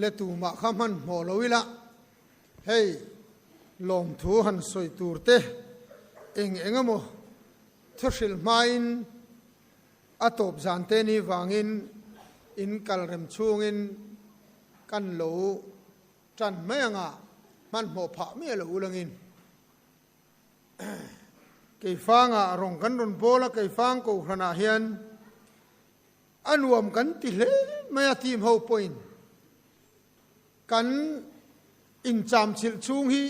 Le tumah kha hmanhmawh lo ila, hei lawmthu han sawi tur te eng eng emaw thu hrilh hmain a tawp zan te ni vangin in kal rem chhungin kan lo tan mai anga hmanhmawh phah miah lo ulangin. Keifangah rawng kan rawn bawl a, Keifang Kohhranah hian A nuam kan ti hle mai a team ho pawhin kan inchamchilh chhung hi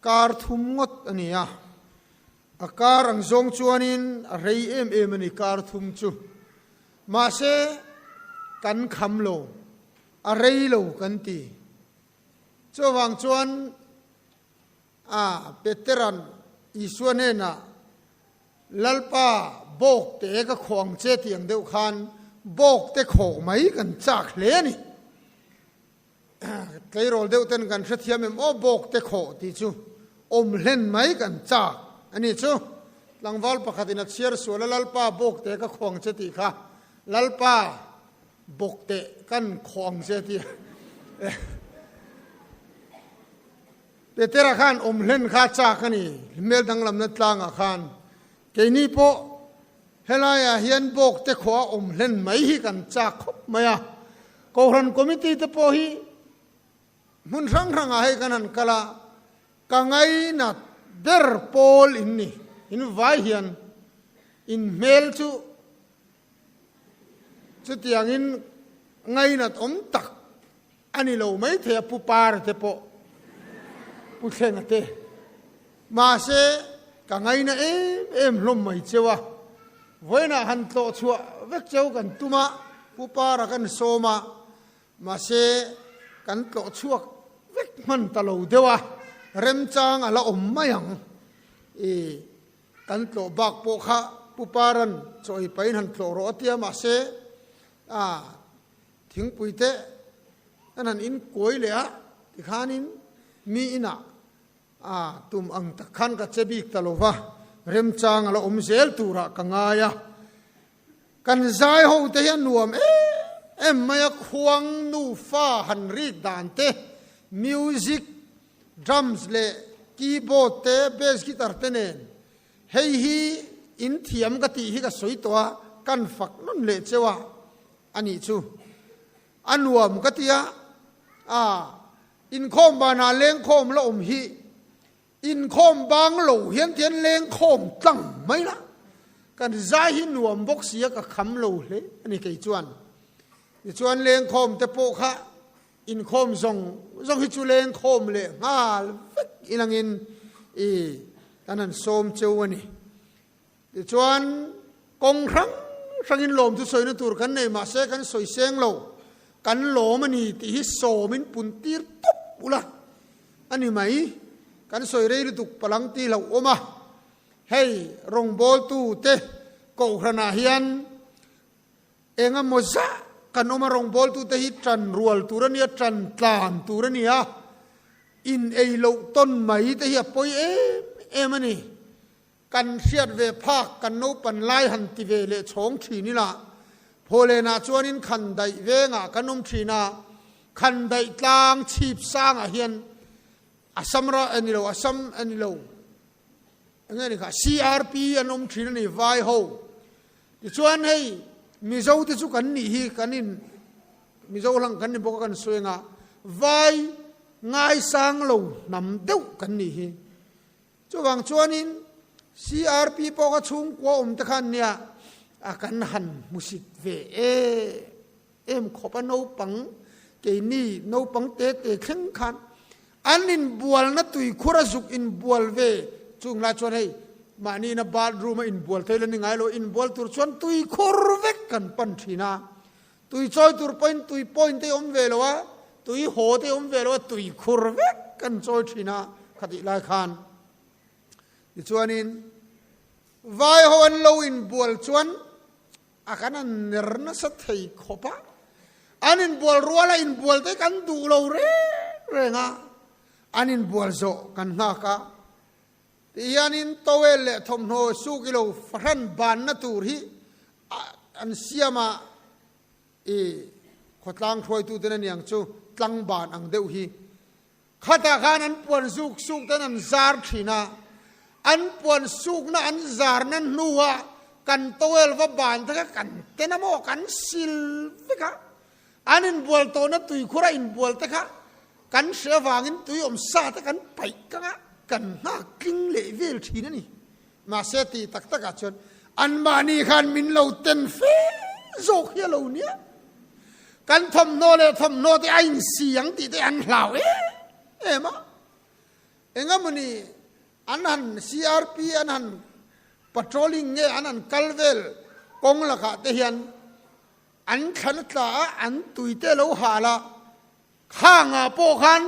kar thum ngawt a ni a, a kar ang zawng chuanin a rei em em a ni kar thum chu. Mahse kan kham lo, a rei lo kan ti. Chuvang chuan a Petera'n Isua hnenah Lalpa, bawk te ka khawh ang che tih ang deuh khan bawk te khawh mai kan chak hle a ni. Tleirawl deuh ten kan hrethiam em aw bawk te khawh tih chu awm hlen mai kan chak a ni chu. Tlangval pakhatin a chhiar sual a Lalpa bawk te ka khawh ang che tih kha Lalpa bawk te kan khawh ang che tih Petera khan awm hlen kha chak a ni, hmel danglamna tlangah khan. Keini pawh helaiah hian bawk te khuaa awm hlen mai hi kan chak khawp mai a. Kohhran committee te pawh hi hmun hrang hrangah hei kan han kal a, ka ngainat ber pawl in ni. In vai hian in hmel chu chutiangin ngainat awm tak A ni lo maithei a Pu Para te pawh Pu Thlenga te. Mahse, ka ngaina em em hlawm mai cheu a. Vawiinah han tlawh chhuah vek cheu kan tum a, Pu Para kan sawm a, mahse kan tlawh chhuak vek hman ta lo deuh a, remchang a la awm mai ang. I kan tlawh bak pawh kha Pu Para'n chaw ei pahin han tlawh rawh a tia, mahse a Thingpui te an han in kuai leh a, tikhanin mi inah a tum ang tak khan ka che bik ta lo va, remchang a la awm zel turah ka ngai a. Kan zai ho te hi a nuam em em mai a, khuang nufa han rik dan te, music, drums leh keyboard te, bass guitar te nen hei hi in thiam ka tih hi ka sawi tawh a, kan fak nawn leh cheu a. A nih chu. A nuam ka ti a, a inkhawm banah lengkhawm la awm hi inkhawm bang lo hian tian lengkhawm tlang mai la, kan zai hi nuam bawk si a ka kham lo hle a ni kei chuan. Tichuan lengkhawm te pawh kha inkhawm zawng zawng hi chu lengkhawm leh nghal vek ilangin i kan han sawm cheu a ni. Tichuan, kawng hrang hrangin lawm chu sawina tur kan nei, mahse kan sawi seng lo, kan lawm a ni tih hi sawmin pun tir tawp ula a ni mai. Kan sawi rei lutuk palang ti hlauh awm a, hei rawngbawltu te kohhranah hian eng emaw zah kan awm a, rawngbawltu te hi tan rual tur a nia, tan tlan tur a ni a, in ei loh tawn mai te hi a pawi em em a ni. Kan hriat ve phak kan naupan lai han ti ve leh chhawng thin ila, Phawlenah chuanin Khandaih vengah kan awm thin a, Khandaih tlang chhip sangah hian Assam ra a ni lo, Assam a ni lo, eng nge ni kha, CRP an awm thin a ni, vai ho. Tichuan hei Mizo te chu kan nih hi kan in Mizo hlang kan ni bawk a kan sawi anga, vai ngaisang lo hnam deuh kan nih hi. Chuvang chuanin CRP pawh kha chhungkua awm te khan nia a kan han hmusit ve em em khawp a naupang keini naupang te te thleng khan an inbualna tuikhur a zuk inbual ve chung lai chuan hei mahni ina bathroom a inbual thei la ni ngai lo inbual tur chuan tuikhur vek kan pan thin a tui chawi tur pawhin tui point te awm ve lo a tui haw te awm ve lo a tuikhur vek kan chawi thin a khatih lai khan tichuanin vai ho an lo inbual chuan a kan an ner nasa thei khawp a an inbual rual a inbual te kan duh lo reng reng a an inbual zawh kan nghak a ti hianin towel leh thawmhnaw suk ilo fahran banna tur hi an siam a i khawtlang hruaituten a niang chu. tlangban ang deuh hi. Khatah khan an puan zuk suk ten an zar thin a, an puan sukna an zarna hnuah kan towel va ban te kha kan ten a maw, kan sil vek a, an inbual tawhna tuikhura inbual te kha kan hre avangin tui awm sa te kan paih kang a, kan nghak tling leh vel thin a ni. Mahse tih tak takah chuan anmahni khan min lo ten fe zawk hi a lo nia. Kan thawmhnaw leh thawmhnaw te a insi ang tih te an hlau em em a. Engemawni an han CRP an han patrolling nge an han kal vel kawng lakah te hian an thlan a tla a, an tui te lo hal a. Khangah pawh khan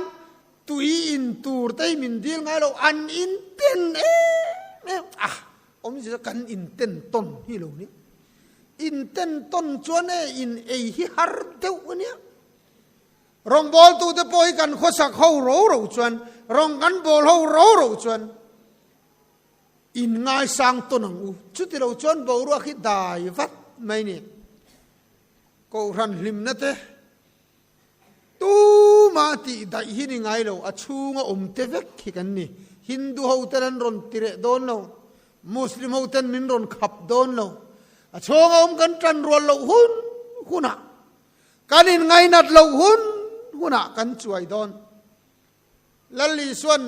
tui in tur te hi min dil ngai lo, an in ten em em a, awmzia chu kan in ten tawn hi lo nia, in ten tawn chuan e in ei hi har deuh a nia. Rawngbawltu te pawh hi kan khawsak ho ro ro chuan, rawng kan bawl ho ro ro chuan in ngaisang tawn ang u, chuti lo chuan boruak hi dai vat mai ni. Kohhran hlimna te. Tuma tih daih hi ni ngai lo, a chhunga awm te vek hi kan ni. Hindu ho ten an rawn ti reh dawn lo, Muslim ho ten min rawn khap dawn lo. A chhunga awm kan tan rual loh hun hunah, kan inngainat loh hun hunah kan chuai dawn. Lal Isuan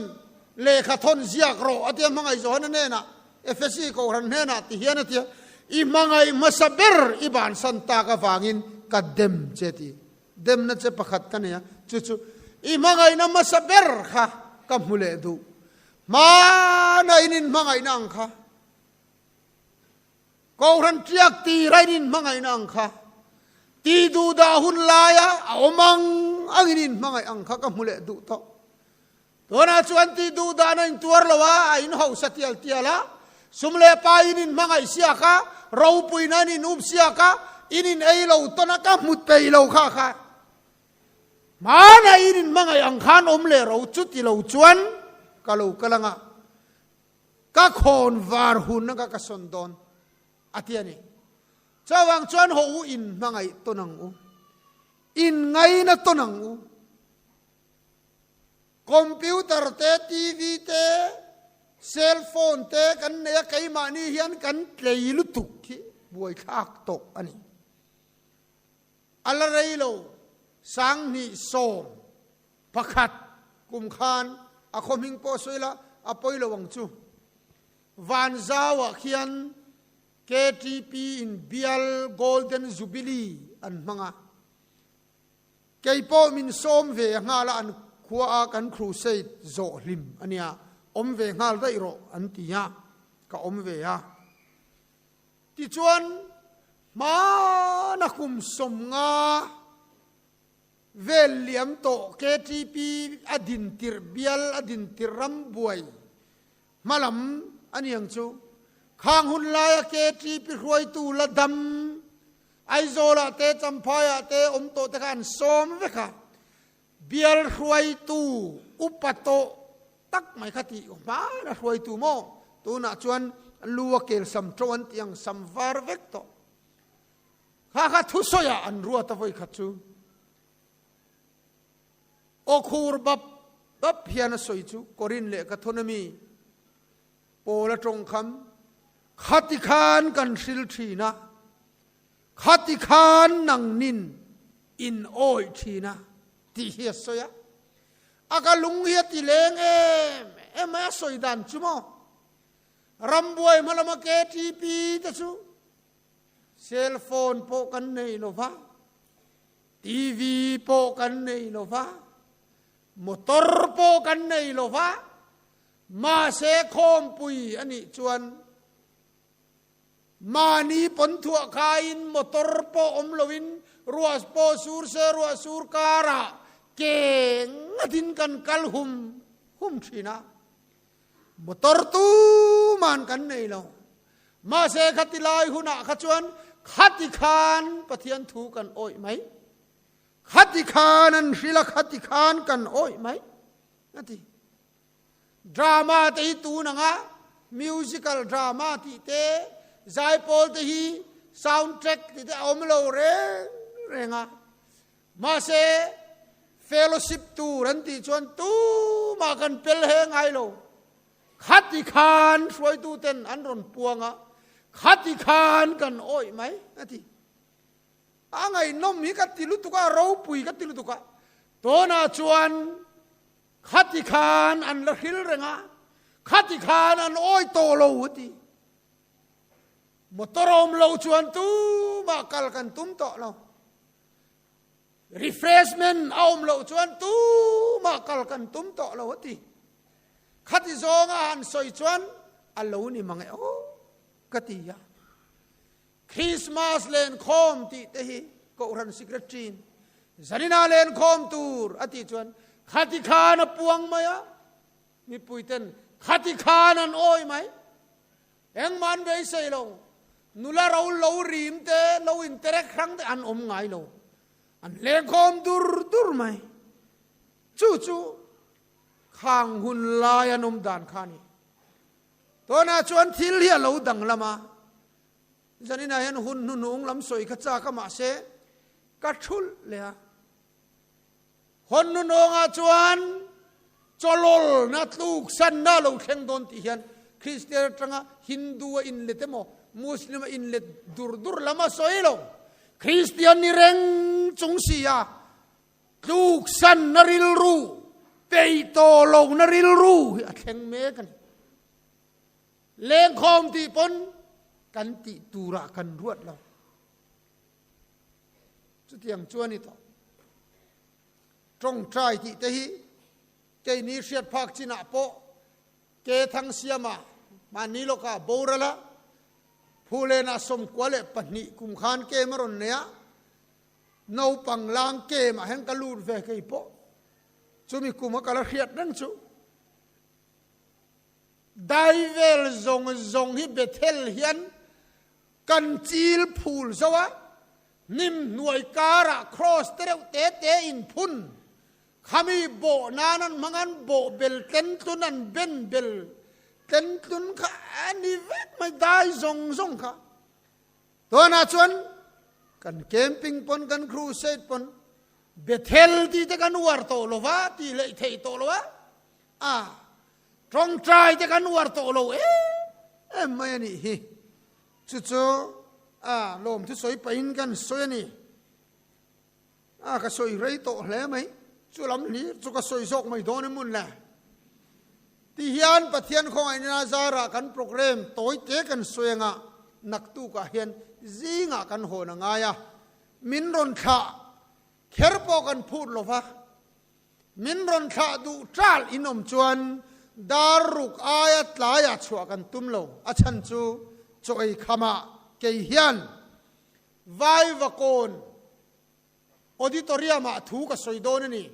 lehkha thawn ziak rawh a tia hmangaih Johana hnenah, Efesi Kohhran hnenah ti hian a tia, I hmangaih hmasa ber i bansan tak avangin ka dem che ti. Demna che pakhat ka nei a, chu chu i hmangaihna hmasa ber kha ka hmu leh duh. Hmana in inhmangaihna ang kha. Kohhran tiak tir a in inhmangaihna ang kha, ti duhdah hun laia a awm ang ang in inhmangaih ang kha ka hmu leh duh tawh. Tunah chuan ti duhdan a intuar lo a, a inhausa tial tial a, sum leh pa in inhmangaih siak a, ropuina in in up siak a, in in ei lo tawn a, ka hmu thei lo kha kha. Hmana in inhmangaih ang khan awm leh ro chuti lo chuan ka lo kal ang a. Ka khawn var hun anga ka sawn dawn a ti a ni. Chuvang chuan haw u in hmangaih tawn ang u, in ngaina tawn ang u. Computer te, TV te, cell phone te kan nei a, keimahni hian kan tlei lutuk hi buaithlak tawh a ni. A la rei lo, 2010 kum khan a khaw hming pawh sawi la a pawi lo ang chu. Vanzauah khian KTP in bial Golden Jubilee an hmang a. Kei pawh min sawm ve nghal a an khua a kan crusade zawh hlim a nia, awm ve nghal daih rawh an ti a, ka awm ve a. Tichuan hmana kum 50 Vel liam tawh KTP a din tirh bial a din tirh ram buai hmalam a ni ang chu. Khang hun laia KTP hruaitu la dam Aizawlah te Champhaiah te awm tawh te kha an sawm vek a. Bial hruaitu upa tawh tak mai kha tih hmana hruaitu maw tunah chuan lu a kel sam to an tih ang sam var vek tawh. Kha kha thusawiah an ruat a vawi khat chu aw khur bap bap hian a sawi chu Korin leh ka thawn ami Paul a tawngkham khati khan kan hril thin a, khati khan nangnin in awih thin a tih hi a sawi a. A ka lung hi a ti leng em em mai a sawi dan chu maw rambuai hma lama KTP te chu Cell phone pawh kan nei lo va, TV pawh kan nei lo va, motor pawh kan nei lo va, mahse khawmpui a nih chuan mahni pawn thuah khaiin motor pawh awm loin ruah pawh sur se ruah sur karah ke ngatin kan kal hum hum thin a. Motor tuman kan nei lo. Mahse khati lai hunah kha chuan khati khan Pathian thu kan awih mai. Khati khan an hril a, khati khan kan awih mai. A ti. Drama te hi tun anga musical drama tih te, zaipawl te hi sound track tih te a awm lo reng reng a. Mahse. Fellowship tur an tih chuan tumah kan pel he ngai lo. Khati khan hruaituten an rawn puang a, khati khan kan awih mai a ti. A ngaihnawm hi ka ti lutuk a, a ropui ka ti lutuk a. Tunah chuan khati khan an la hril reng a, khati khan an awih tawh lo a ti. Motor awm lo chuan tumah kal kan tum tawh lo. Refreshment a awm loh chuan tumah kal kan tum tawh lo a ti. Khati zawnga han sawi chuan a lo ni mang e aw ka ti a. Christmas lenkhawm tih te hi Kohhran Secretary in Zarina lenkhawm tur a tih chuan khati khan a puang mai a, mipui ten khati khan an awi mai. Engmah an beisei lo. Nula ro lo rim te, lo interek hrang te an awm ngai lo. An lenkhawm dur dur mai. Chu chu khang hun lai an awm dan kha a ni. Tunah chuan thil hi a lo danglam a, zaninah hian hun hnuhnung lam sawi kha chak a mahse ka thulh leh a. Hun hnuhnungah chuan chawlawlna tluksanna a lo thleng dawn tih hian Kristian atanga Hindu a inlet emaw Muslim a inlet dur dur lam a sawi lo. Kristian ni reng chung si a Tluksanna rilru, peih tawh lohna rilru hi a thleng mek a ni. Lengkhawm tih pawn kan tih turah kan ruat lo. Chutiang chuan i tawh. Tawngtai tih te hi keini hriat phak chinah pawh ke thang siama mahni lawkah boral a, Phulenah 12 kum khan kem a rawn nei a, Naupang lang kem ah hian ka lut ve kei pawh chumi kum a ka la hriat reng chu dai vel zawng zawng hi Bethel hian kan chil phul zo a, hnim hnuai karah cross te reuh te te in phun khami bawh nan an hmang an bawh bel tlen tlun an ben bel tlen tlun kha a ni vek mai dai zawng zawng kha. Tunah chuan kan camping pawn kan crusade pawn Bethel tih te kan uar tawh lo va, tih leh theih tawh lo a, a tawngtai te kan uar tawh lo em em mai a nih hi. Chu chu a lawmthu sawi pahin kan sawi a ni. A ka sawi rei tawh hle mai, chu lam hlir chu ka sawi zawk mai dawn em mun le. Ti hian Pathian khawngaihna zarah kan program tawi te kan sawi anga naktukah hian zingah kan hawn a ngai a, min rawn thlah kher pawh kan phut lo va, min rawn thlah duh ṭal in awm chuan dar ruk aia tlaiah chhuah kan tum lo, a chhan chu chaw ei khamah kei hian Vaivakawn Auditorium-ah thu ka sawi dawn a ni.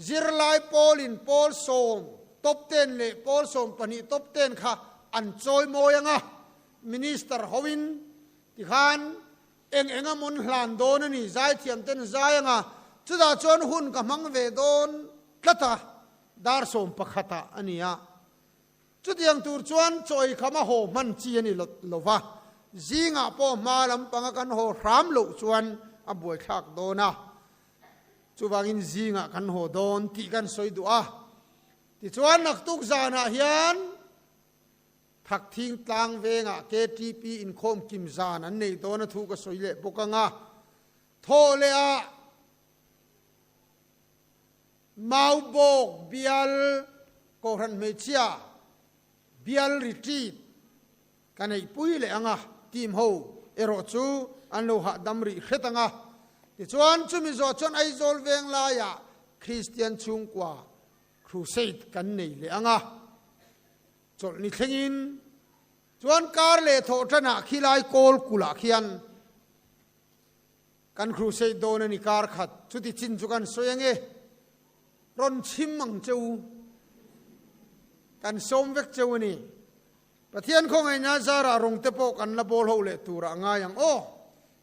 Zirlai pawlin pawl sawm top ten leh pawl 12 top ten kha an chawi mawi ang a, Minister hoin tikhan eng eng a mawn hlan dawn a ni, zaithiam ten zai ang a, chutah chuan hun ka hmang ve dawn tlat a, dar sawm pakhatah a ni a. Chutiang tur chuan chawi kham a haw hman chi a ni lo va, zingah pawh hma lampanga kan haw hram loh chuan a buaithlak dawn a, chuvangin zingah kan haw dawn tih kan sawi duh a. Tichuan naktuk zanah hian Thakthing tlang vengah KTP inkhawm kim zan an nei dawn a thu ka sawi leh bawk ang a, thawh leh ah Maubawk bial Kohhran hmeichhia bial retreat ka neihpui leh ang a, team ho erawh chu an lo hahdam rih hret ang a. Tichuan chumi zawh chuan Aizawl veng laiah Kristian chhungkua crusade kan nei leh ang a, chawlhni thlengin chuan kar leh thawh tanah khilai kawl kulh ah khian Kan crusade dawn a ni kar khat, chuti chin chu kan sawi ange, rawn chhim ang che u, kan sawm vek che u a ni. Pathian khawngaihna zarah rawng te pawh kan la bawl ho leh turah a ngai ang aw.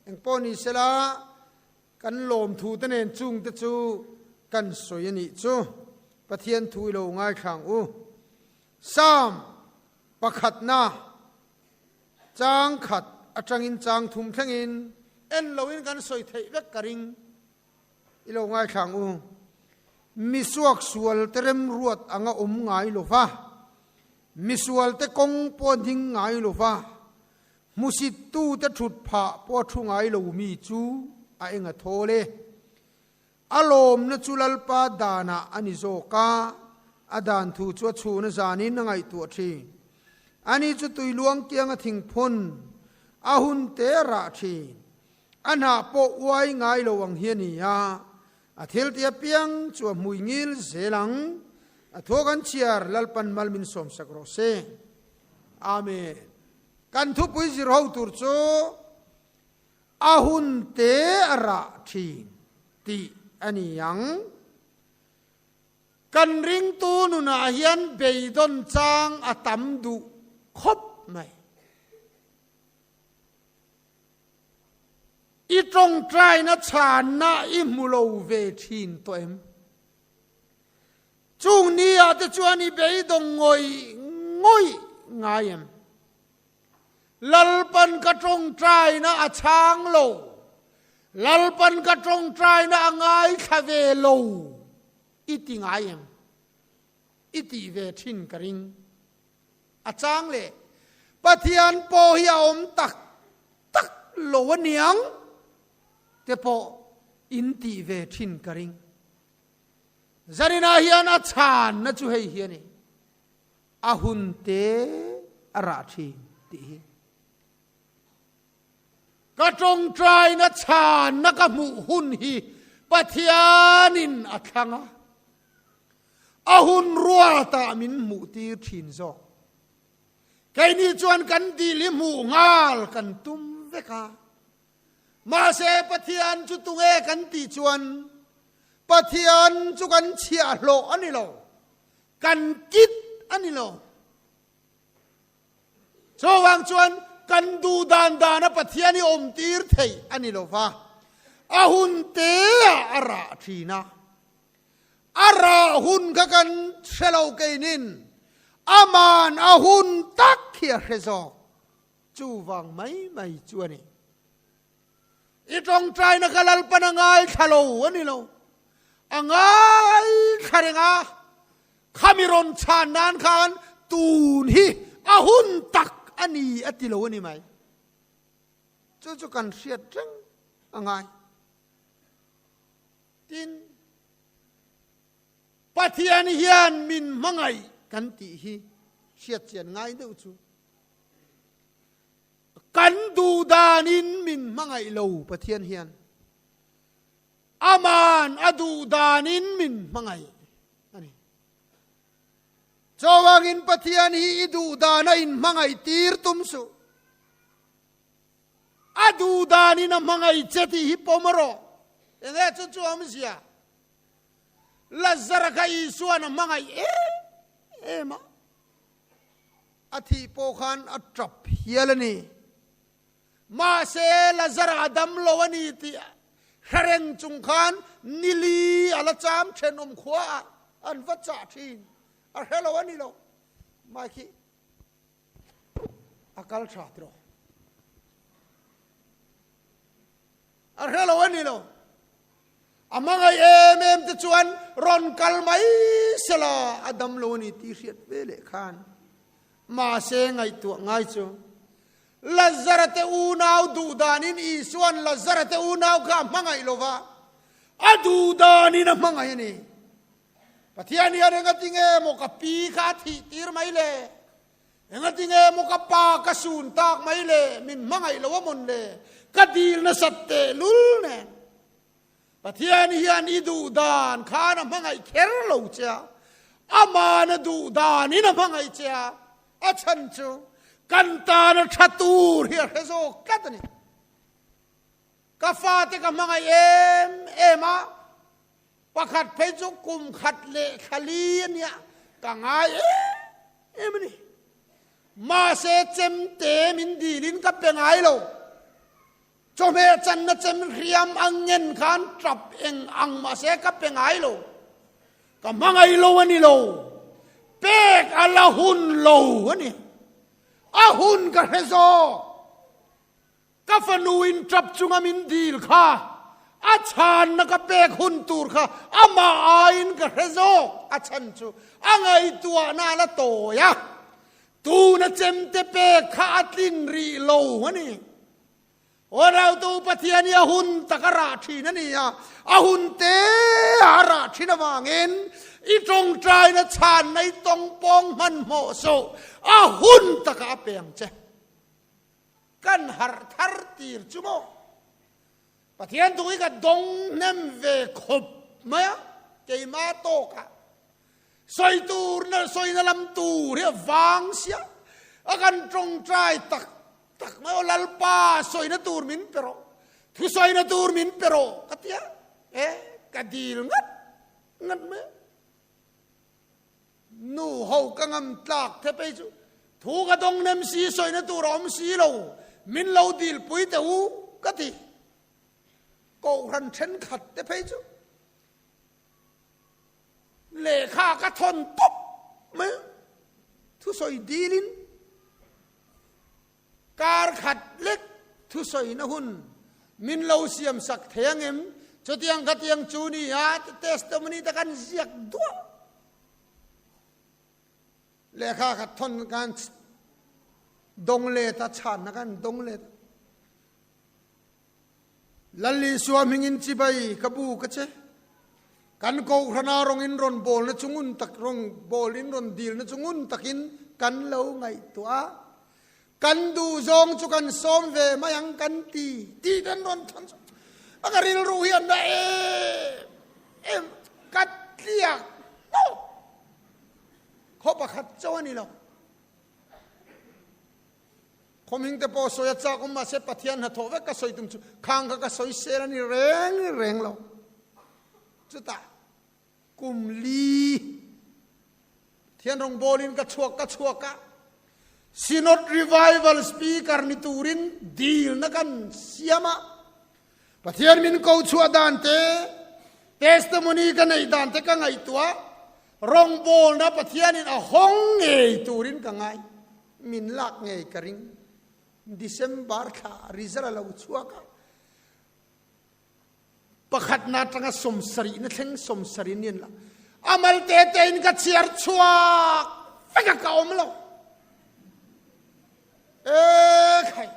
Engpawh ni sela kan lawmthu te nen chung te chu kan sawi a nih chu. Pathian thu i lo ngaithlang u. Psalm pakhatna. Chang khat atangin chang thum thlengin en loin kan sawi theih vek ka ring. I lo ngaithla ang u. Mi suaksual te remruat anga awm ngai lo va, misual te kawng pawh a ding ngai lo va, hmusit tu te thut phah pawh a thu ngai lo mi chu a eng a thawl e. A lawmna chu Lalpa danah a ni zawk a, a dan thu chu a chhun a zanin a ngaihtuah thin. Ani chu tui luang kianga thingphun a hun te a rah thin. A hnah pawh uai ngai lo ang hi a ni a, a thil ti apiang chu a hmui ngil zel ang. A thu kan chhiar Lalpan mal min sawmsak rawh se. Amen. Kan thupui zir ho tur chu a hun te a rah thin tih a ni ang. Kan ringtu nunah hian beidawn chang a tam duh khawp mai. I tawngtaina chhanna i hmu lo ve thin tawh em? Chung ni ah te chuan i beidawng ngawih ngawih ngai em? Lalpan ka tawngtaina a chhang lo, Lalpan ka tawngtaina a ngaithla ve lo i ti ngai em? I tih ve thin ka ring. A chang leh Pathian pawh hi a awm tak tak lo a niang te pawh in tih ve thin ka ring. Zaninah hian a chhanna chu hei hi a ni, a hun te a rah thin tih hi. Ka tawngtaina chhanna ka hmuh hun hi Pathianin a thlang a, a hun ruatah min hmuhtir thin zawk. Keini chuan kan dil hi hmuh nghal kan tum vek a, mahse Pathian chu tunge kan tih chuan Pathian chu kan chhiahhlawh a ni lo, kan kit a ni lo. Chuvang chuan kan duh dan dana Pathian hi awm tir theih a ni lo va, a hun teah a rah thin a. A rah hun kha kan hre lo keinin aman a hun tak hi a hre zawk. Chuvang mai mai chu a ni. I tawngtaina kha Lalpan a ngaithla lo a ni lo. A ngaithla reng a, khami rawn chhan nan khan tun hi a hun tak a ni a ti lo a ni mai. Chu chu kan hriat reng a ngai. Tin, Pathian hian min hmangaih kan tih hi hriat chian ngai deuh chu. Kan duh danin min hmangaih lo Pathian hian. Aman a duh danin min hmangaih a ni. Chuvangin Pathian hi i duh dana in hmangaih tir tum suh. A duh danin a hmangaih che tih hi pawm rawh. Enge chu chu awmzia? Lazara kha Isuan a hmangaih em em a. A thih pawh khan a tap hial a ni. Mahse, Lazara a dam lo a ni tih hre reng chung khan nili a la cham thenawm khua ah an va chah thin. A hre lo a ni lo. Mai khi a kal tha tiraw. A hre lo a ni lo. A hmangaih em em te chuan rawn kal mai sela a dam lo a ni tih hriat ve leh khan mahse ngaihtuah ngai chu Lazara te unau duh danin Isua'n Lazara te unau kha a hmangaih lo va, a duh danin a hmangaih a ni. Pathian hian engati nge maw ka pi kha a thih tir mai le? Engati nge maw ka pa ka sun tak mai le, min hmangaih lo a mawn le, ka dil nasat teh lul nen. Pathian hian i duh dan khan a hmangaih kher lo che a, aman a duh danin a hmangaih che a, a chhan chu kan tana tha tur hi a hre zawk tlat a ni. Ka fate ka hmangaih em em a, Pakhat phei chu kum khat leh thla li a nia, ka ngai em em a ni. Mahse chemte min dilin ka pe ngai lo. Chawhmeh channa chem hriam ang ngen khan tap eng ang mahse ka pe ngai lo. Ka hmangaih lo a ni lo. Pek a la hun lo a ni. A hun ka hre zawk. Ka fanu in tap chunga min dil kha. A chhanna ka pek hun tur kha amah aiin ka hre zawk. A chhan chu a ngaihtuahna a la tawi a, tuna chemte pek kha a tlin rih lo a ni. Aw Rautu Pathian hi a hun tak a rah thin a ni a, a hun te a rah thin avangin i tawngtaina chhanna i tawngpawng hmanhmawh suh, a hun takah a pe ang che. Kan harh thar tir chu maw? Pathian thu hi ka dawng hnem ve khawp mai a, keimah tawkah sawi tur na sawina lam tur hi a vang sia, a kan tawngtai tak tak mai aw Lalpa sawina tur min pe rawh, thu sawina tur min pe rawh ka ti a, e ka dil ngat ngat mai a. Nu ho ka ngam tlak the phei chu thu ka dawng nem si sawina tur a awm si lo, min lo dilpui teh u ka ti. Kohhran thenkhat te phei chu lehkha ka thawn tawp mai a, thusawi dilin kar khat lek thusawina hun min lo siam sak thei angem? Chutiang khatiang chu ni a, testimony te kan ziak duah. Lehkha khat thawn kan dawng let a, chhanna kan dawng let a. Lal Isua hmingin chibai ka bu ka che. Kan Kohhrana rawng in rawn bawlna chu ngun tak rawng bawl in rawn dilna chu ngun takin kan lo ngaihtuah a. Kan duh zawng chu kan sawm ve mai ang kan ti tih ten rawn thawn chu a ka rilru hi an na em em ka tliak hnawk khaw pakhat chauh a ni lo. Khawmhing te pawh sawi a chak awm mahse Pathian hnathawh vek ka sawi tum chu khang kha ka sawi sel a ni reng reng lo. Chutah kum li Pathian rawngbawlin ka chhuak ka chhuak a, Synod Revival Speaker ni turin dilna kan siam a, Pathian min ko chhuah dan te, testimony ka neih dan te ka ngaihtuah, rawngbawlna Pathianin a hawng ngei turin ka ngai. Min lak ngei ka ring. December thla result a lo chhuak a, pakhatna atanga sawmsarihna thleng sawmsarih ni an la. A mal te te in ka chhiar chhuak vek a ka awm lo. E khai.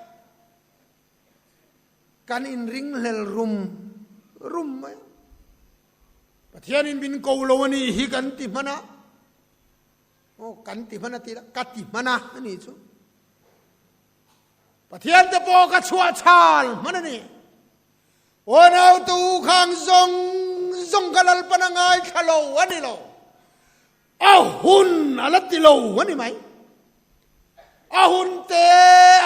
Kan inringhlel rum rum mai a. Pathianin min ko lo a nih hi kan ti hman a. Aw kan ti hman a ti la, ka ti hman a a nih chu. Pathian te pawh ka chhuah chhal hman a ni. Aw nautu khang zawng zawng ka Lalpan a ngaithla lo a ni lo. A hun a la ti lo a ni mai. A hun te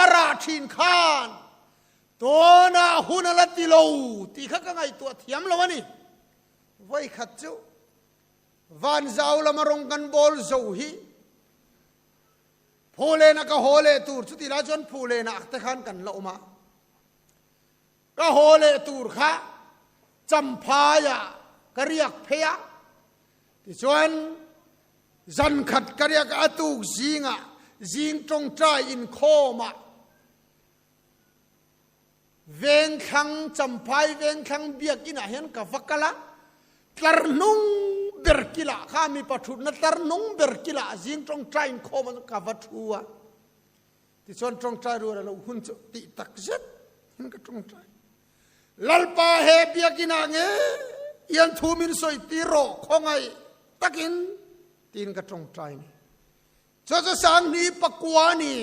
a rah thin khan tunah hun a la ti lo tih kha ka ngaihtuah thiam lo a ni. Vawikhat chu Vanzau lama rawng kan bawl zo hi Phulena ka haw leh tur chuti lai chuan Phulena te khan kan la awm a. Ka haw leh tur kha Champhaia ka riak phei a, tichuan zan khat ka riak a tuk zingah zing tawngtai inkhawmah Vengthlang Champhai Vengthlang biakinah hian ka va kal a, tlar hnung ber kilah kha mipa thutna tlar hnung ber kilah zing tawngtai inkhawmah chuan ka va thu a. Tichuan tawngtai rual a lo hun chu tih tak zet in ka tawngtai. Lalpa he biakinah nge ian thu min sawi tir rawh khawngaih takin tiin ka tawngtai ni. Chu chu Sanghni pakua ni.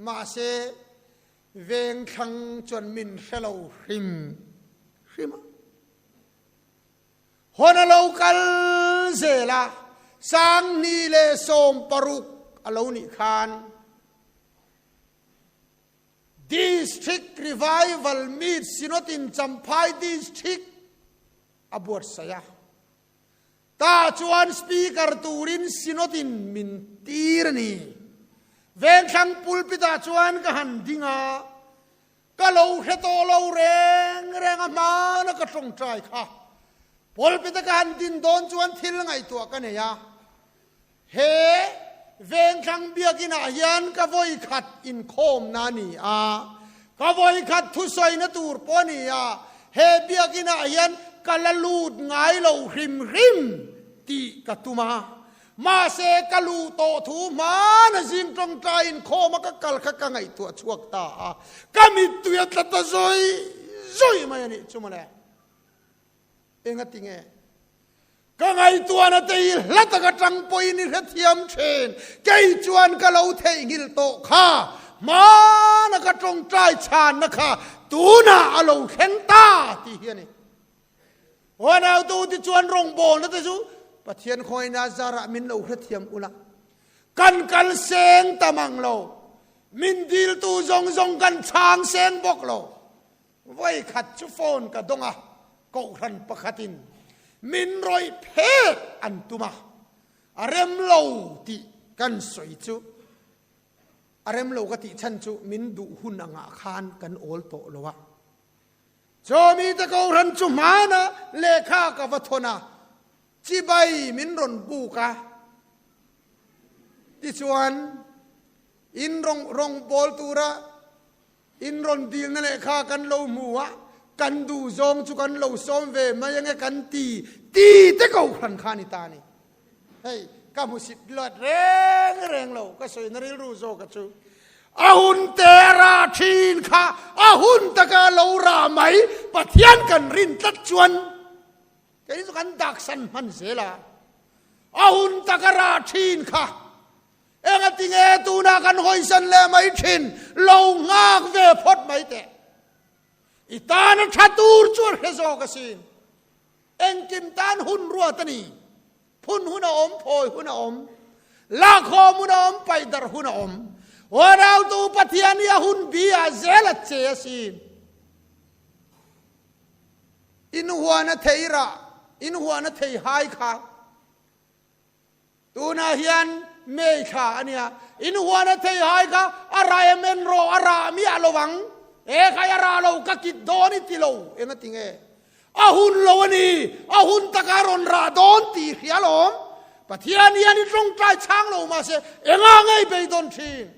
Mahse vengthlang chuan min hre lo hrim hrim a. Hawn a lo kal zel a, Sanghni leh 16 a lo nih khan District Revival Meet Synod in Champhai District a buatsaih a. Tah chuan Speaker turin Synod in min tir a ni. Vengthlang pulpit ah chuan ka han ding a, Ka lo hre tawh lo reng reng a hmana ka tawngtai kha. Pulpit a ka han din dawn chuan thil ngaihtuah ka nei a. He Vengthlang biakinah hian ka vawi khat inkhawmna a ni a. Ka vawikhat thusawina tur pawh a ni a, he biakinah hian ka la lut ngai lo hrim hrim tih ka tum a. Mahse, ka luh tawh thu hmana zing tawngtai inkhawma ka kal kha ka ngaihtuah chhuak ta a, ka mittui a tla ta zawi zawi mai a nih chu mawle. Engati nge? Ka ngaihtuahna te hi hla taka tang pawhin i hrethiam thin. Kei chuan ka lo theihnghilh tawh kha, hmana ka tawngtai chhanna kha tunah a lo thleng ta tih hi a ni. Huanautu ti chuan rawngbawlna te chu Pathian khawngaihna zarah min lo hrethiam ula. Kan kal seng tam ang lo. Min diltu zawng zawng kan chhang seng bawk lo. Vawi khat chu phone ka dawng a, kohhran pakhatin min rawih phet an tum a, a rem lo tih kan sawi chu, a rem lo ka tih chhan chu min duh hun angah khan kan awl tawh lo a. Chawmite kohhran chu hmana lehkha ka va thawn a, chibai min rawn buk a, tichuan in rawng rawng bawl tura In rawn dilna lehkha kan lo hmu a, kan duh zawng chu kan lo sawm ve mai ange kan ti ti te kohhran kha a ni ta a ni. Hei, ka hmusit luat reng reng lo, ka sawina rilru zawka chu. A hun te a rah thin kha, a hun taka lo rah mai, Pathian kan rin tlat chuan keini chu kan daksan hman zel a, a hun taka rah thin kha. Engati nge tuna kan hawisan leh mai thin? Lo nghak ve phawt mai teh. I tana tha tur chu a hre zawk asin. Engkim tan hun ruat a ni. Phun hun a awm, phawi hun a awm, lakhawm hun a awm, paihdarh hun a awm. Huanautu Pathian hi a hun bi ah zel a che asin. In huan a thei rah, in huan a thei hai kha. Tunah hian May thla a nia, in huan a thei hai kha a rah em en rawh, a rah miah lo ang, he khai a rah lo ka kit dawn i ti lo, eng a ti nge? A hun lo a ni, a hun taka rawn rah dawn tih hria lawm. Pathian hian i tawngtai chhang lo mahse enga ngei beidawn thin?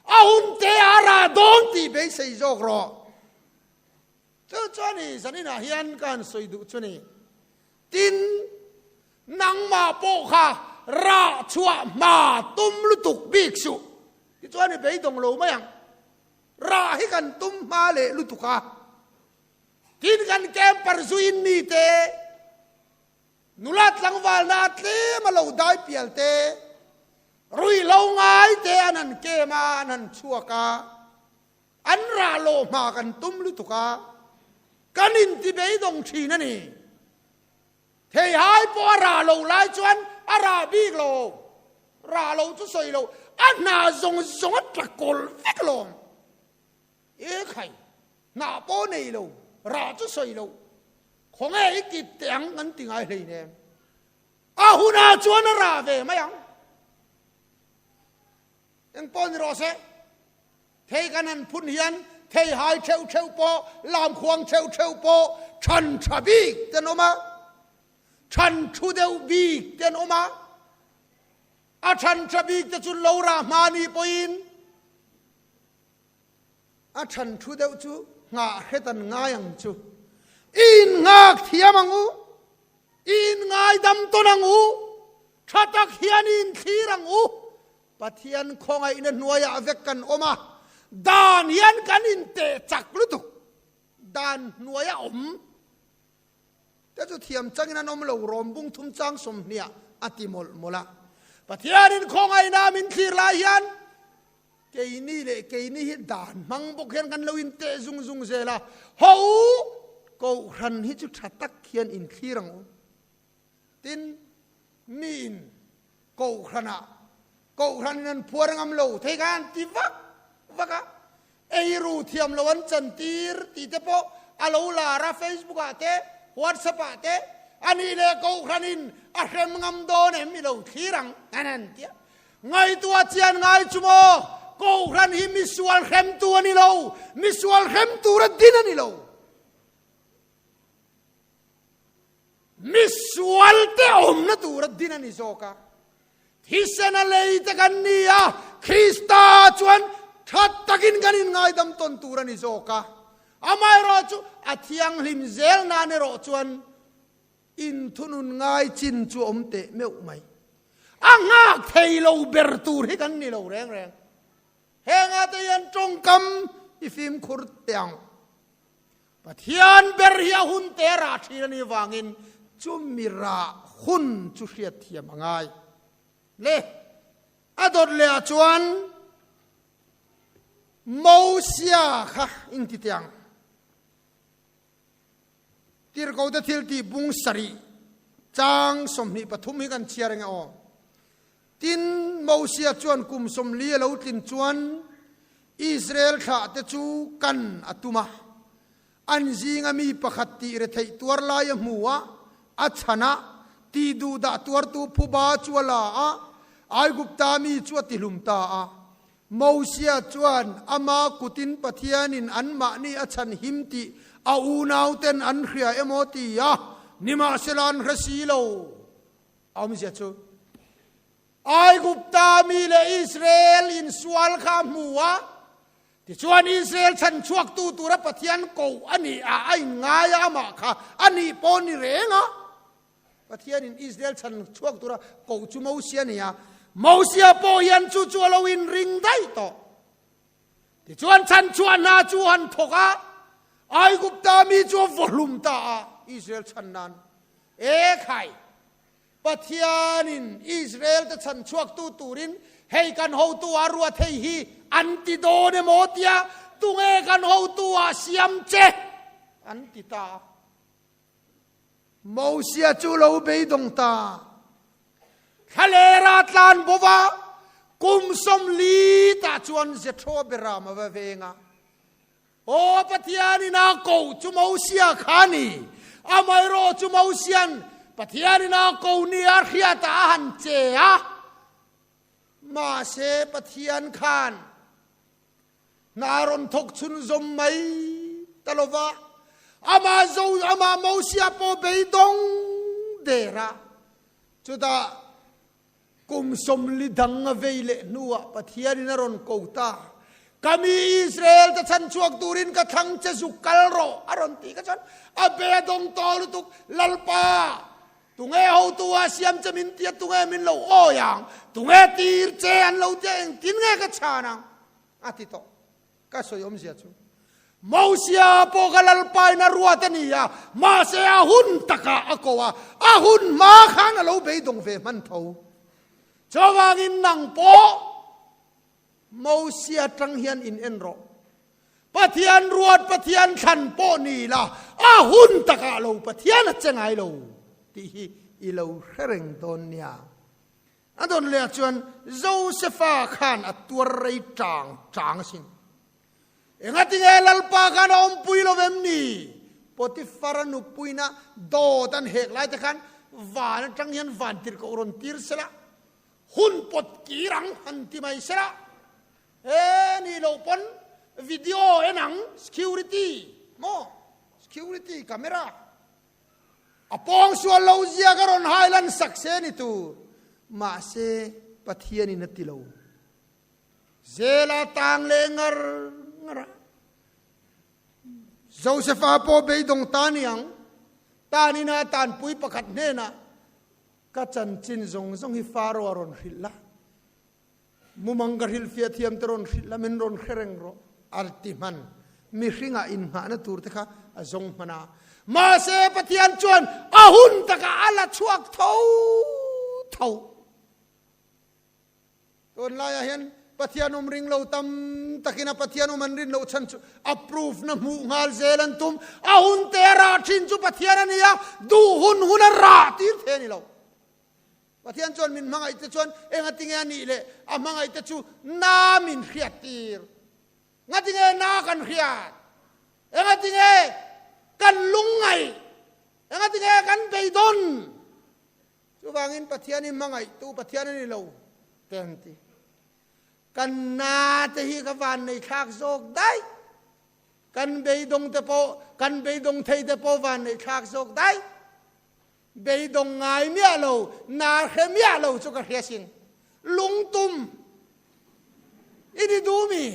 A hun te a rah dawn tih beisei zawk rawh. Chu chuan i zaninah hian ka han sawi duh chu ni. Tin, nangmah pawh kha rah chhuah hma tum lutuk bik suh. Tichuan i beidawng lo mai ang. Rah hi kan tum hma leh lutuk a. Tin, kan camper zuin mite nula tlangvalna tlem a lo dai pial te, ruihhlo ngai te an han kem a, an han chhuak a. An rah lawh hma kan tum lutuk a, kan inti beidawng thin a ni. Theihai pawh a rah lo lai chuan a rah bik lo, rah lo chu sawi lo, a hna zawng zawng a tla kawl vek alawm. E khai, hnah pawh nei lo, rah chu sawi lo, khawnge i kit teh ang kan ti ngai hleinem. A hunah chuan a rah ve mai ang. Eng pawh ni rawh se, thei kan han phun hian thei hai theuh theuh pawh, lamkhuang theuh theuh pawh than tha bik te an awm a, than thu deuh bik te an awm a. A than tha bik te chu lo rah hma ni pawhin a than thu deuh chu nghah hret an ngai ang chu. I innghak thiam ang u, i inngaidam tawn ang u, tha tak hian i inthlir ang u. Pathian khawngaihna hnuaiah vek kan awm a, dan hian kan inteh chak lutuk. Dan hnuaia awm te chu thiam changin an awm lo, rawm bung thum chang sawmhniah a ti mawlh mawlh a. Pathianin khawngaihna min thlir lai hian keini leh keini hi dan hmang bawk hian kan lo inteh zung zung zel a, Haw u, Kohhran hi chu tha tak hian inthlir ang u. Tin, miin Kohhranah Kohhranin an phuar ngam lo thei kha an ti vak vak a, eiru thiam lo an chantir tih te pawh a lo lar a, Facebook ah te, WhatsApp ah te, a nih leh Kohhranin a hrem ngam dawn em i lo thlir ang an han ti a. Ngaihtuah chian ngai chu maw, Kohhran hi misual hremtu a ni lo, misual hrem tura din a ni lo. Misual te awmna tura din a ni zawk a, thisena lei te kan ni a, Krista chuan Tha takin kan inngaidam tawn tur a ni zawk a. Amaherawhchu a thianghlim zel nan erawh chuan inthunun ngai chin chu a awm teh meuh mai. A nghak thei lo ber tur hi kan ni lo reng reng. Hengah te hian tawngkam i fimkhur teh ang. Pathian ber hi a hun te rah thin a nih vangin chumi rah hun chu hriatthiam a ngai. Le, a dawt leh ah chuan Mosia kha inti teh ang. Tirhkote thil tih bung sarih chang 23 hi kan chhiar eng e aw. Tin, Mosia chuan kum 40 a lo tlin chuan Israel thlah te chu kan a tum a. An zinga mi pakhat tih retheih tuar lai a hmu a, a chhan a, tih duhdah tuartu phuba chu a la a, Aigupta mi chu a tihlum ta a. Mosia chuan ama kutin Pathianin anmahni a chhan him tih a unauten an hria emaw ti a, nimahsela an hre si lo. A awmzia chu Aigupta mi leh Israel insual kha a hmu a, tichuan Israel chhan chhuaktu tura Pathian koh a nih a, a inngai a, amah kha a nih pawh ni reng a. Pathianin Israel chhan chhuak tura koh chu Mosia a ni a, Mosia pawh hian chu chu a lo inring daih tawh. Tichuan chhan chhuah hna chu han thawk a, Aigupta mi chu a vawhlum ta a, Israel chhan nan. E khai! Pathianin Israel-te chhan chhuaktu turin hei kan hotu ah ruat hei hi an ti dawn emaw tia tunge kan hotu ah siam che an ti ta a. Mosia chu lo beidawng ta. Thlalera tlan bova kum 40 tah chuan Jethro beram a va veng a. Aw Pathianin a ko chu Mosia kha a ni. Amaherawh chu Mosia'n Pathianin a ko ni a hriatah a han che a. Mahse Pathian khan hna a rawn thawk chhunzawm mai ta lo va, amah zo amah Mosia pawh beidawng der a. Chutah Kum 40 dang a vei leh hnuah Pathianin a rawn ko ta. Ka mi Israel te chhan chhuak turin ka thlang che zuk kal rawh a rawn tih kha chuan a be a dawng tawh lutuk. Lalpa, tunge hotu a siam che min tia tunge min lo awi ang? Tunge tir che an lo tia engtin nge ka chhan ang? A ti tawh. Ka sawi awmzia chu Mosia pawh ka Lalpain a ruat a ni a, mahse a hun takah a ko a, a hun hma khan a lo beidawng ve hman tho. Chuvangin nang pawh Mosia tang hian in en rawh. Pathian ruat, Pathian thlan pawh ni la, a hun takah lo Pathian a che ngai lo tih hi i lo hre reng dawn nia. A dawn leh ah chuan Josefa khan a tuar rei tang tang asin. Engatinge Lalpa khan a awmpui lo vem ni? Potifara nupuina dawt an hek lai te khan van atang hian van tirhkoh rawn tir sela, hun pawt kir ang han ti mai sela, he ni loh pawn video en ang security maw security camera. A pawng sual lo zia ka rawn hai lan sak se ni tur. Mahse, Pathianin a ti lo. Zela tang leh ngar ngar a. Josefa pawh beidawng ta ni ang. Tanina tanpui pakhat hnenah ka chanchin zawng zawng hi Faro a rawn hrilh la. Mumang ka hrilhfiah thiam te rawn hrilh la, min rawn hre reng rawh a ti hman. Mihringah innghahna tur te kha a zawng hman a. Mahse, Pathian chuan a hun takah a la chhuak tho tho. Tunlaiah hian Pathian awm ring lo tam takin a Pathian awm an rin loh chhan chu a proof na hmuh nghal zel an tum. A hun te a rah thin chu Pathian a ni a, duh hun hun a rah tir thei a ni lo. Pathian chuan min hmangaih te chuan engatinge a nih leh a hmangaih te chu na min hriat tir. Ngatinge na kan hriat? Engatinge kan lungngaih? Engatinge kan beidawn? Chuvangin Pathian hi hmangaihtu Pathian a ni lo te an ti. Kan na te hi ka vannei thlak zawk daih. Kan beidawng te pawh, kan beidawng thei te pawh vannei thlak zawk daih. Beidawng ngai miah lo, na hre miah lo chu ka hria sin. Lungtum i ni duh mi?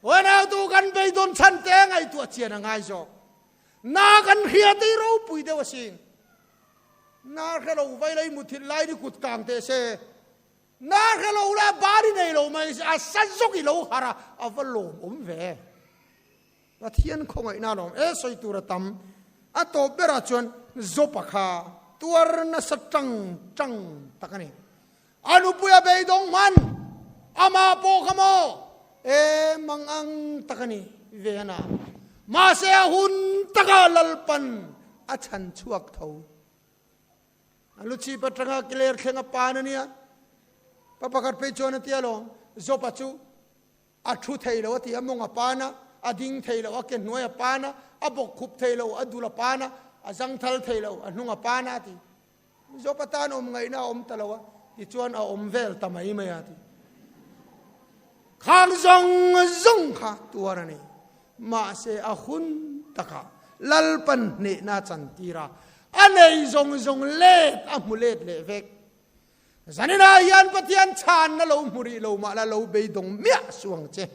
Unautu kan beidawn chhan te ngaihtuah chian a ngai zawk. Na kan hria tei ropui deuh asin. Na hre lo vai lei muthilh lai ni kut kang teh se. Na hre lo la bari nei lo mai se a sa zawk i lo har a, a va lawm awm ve. Pathian khawngaihna lawm e sawi tur a tam. A tawp berah chuan Jopa kha tuar nasa tang tang tak a ni. A nupui a beidawng hman, amah pawh kha maw e mang ang tak a ni ve a na. Mahse a hun taka Lalpan a chhan chhuak tho. A lu chhip atanga kiler thleng a pan a nia. Pa pakhat phei chuan a ti alawm, Jopa chu a thu thei lo a ti a, mawng a pan a, a ding thei lo, a ke hnuai a pan a, a bawk khup thei lo, a dul a pan a, a zangthal thei lo, a hnung a pan a a ti. Jopa tan awm ngaihna a awm ta lo a, tichuan a awm vel ta mai mai a ti. Khang zawng zawng kha tuar a ni. Mahse a hun takah Lalpan hnehna a chantir a, a nei zawng zawng let a hmu let leh vek. Zaninah hian Pathian chhanna lo hmu rih lo mah la lo beidawng miah suh ang che.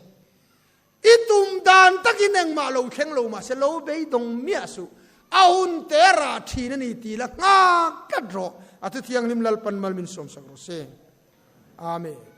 I tum dan takin engmah lo thleng lo mahse lo beidawng miah suh. A hun te rah thin a ni ti la nghak tlat rawh. A thu thianghlim Lalpan mal min sawmsak rawh se. Amen.